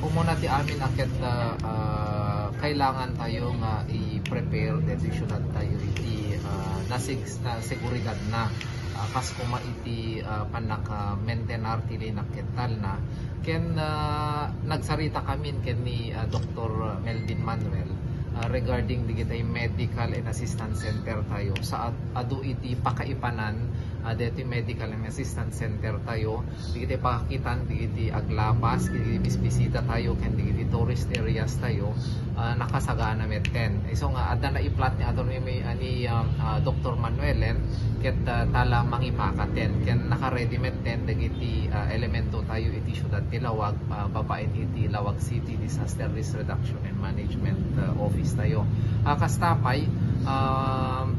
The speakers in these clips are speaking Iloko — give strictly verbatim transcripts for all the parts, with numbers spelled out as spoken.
Umuna ti amin a ket, ah, ah, kailangan tayo nga i-prepare deti siudad tayo iti, ah, nasig-, na seguridad na. Ah, kas kuma iti, ah, pannaka-maintenar ti linak ken talna. Ken, ah, nagsarita kami ken ni, ah, Doktor Melvin Manuel, ah, regarding digitay medical and assistance center tayo sa ad-, adu iti pakaipanan, ah, deti medical and assistance center tayo. Digiti pakakitan, digiti aglabas, digiti bisbisita tayo, ken digiti tourist areas tayo, ah, nakasagana metten. Isu nga adda naiplat ni Attorney May, ah, ni, um, ah, Doktor Manuelen, ket, ah, tala mangipakaten, ken naka-ready metten dagiti, ah, elemento tayo iti siudad ti Lawag, ah, babaen iti Lawag City Disaster Risk Reduction and Management, ah, Office tayo. Ah, kasta pay, um,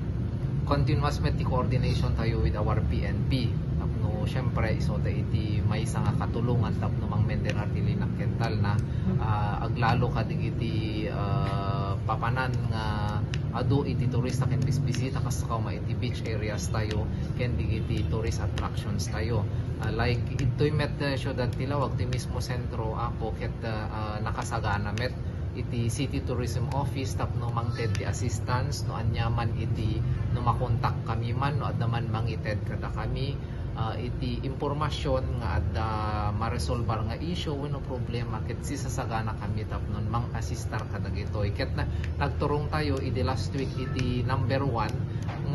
continuous met ti coordination tayo with our P N P. Tapno, siyempre, isu ta iti maysa nga katulongan tapno mangmaintain ti linak ken talna, ah, aglalo kadigiti, ah, papanan nga adu iti turista ken bisbisita, kas kuma iti beach areas tayo ken digiti tourist attractions tayo. Ah, like, ditoy met, eh, siudad ti Lawag, ti mismo sentro, Apo, ket, ah, ah, nakasagana met iti City Tourism Office tapno mangted ti assistance no ania man iti, no makontak kami man, no adda man mangited kadakami, ah, iti impormasyon nga adda maresolbar nga issue wenno problema, ket sisasagana kami tapno mang-assistar kadagitoy. Ket na, nagturong tayo idi last week iti number one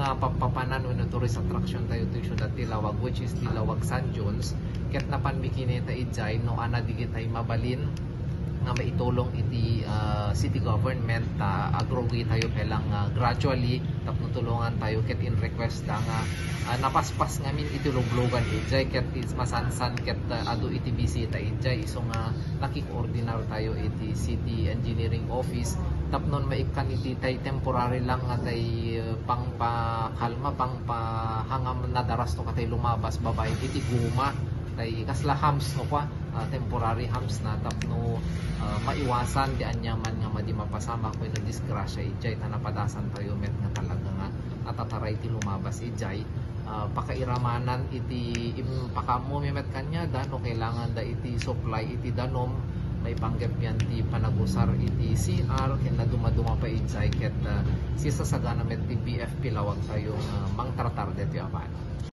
nga papapanan wenno tourist attraction tayo ti siudad ti Lawag, which is ti Lawag San Jones. Ket napan mi kinita idiay no ania digitay mabalin nga maitulong iti, ah, city government, ta agrugi tayo pay lang, ah, gradually tapno tulongan tayo. Ket in request da nga, ah, napaspas ngamin iti luglugan idiay, ket is masansan ket, ah, adu iti bisita idiay, isu nga nakikoordinar tayo iti city engineering office tapno maikkan iti tay temporary lang nga tay, ah, pangpakalma, pangpahangam na daras to katay lumabas babaen iti guma, tay kasla humps no kua, ah, temporary humps na tapno, ah, maiwasan ti aniaman nga madi mapasamak wenno disgrasya idiay ta napadasan tayo met nga talaga nga natataray ti lumabas idiay. Ah, pakairamanan iti im-, pakaammo mi met kaniada no kailangan da iti supply iti danum, maipanggep yan ti panagusar iti C R ken nadumaduma pay idiay ket, ah, sisasagana met ti B F P Lawag tayo nga mangtratar deti a bato.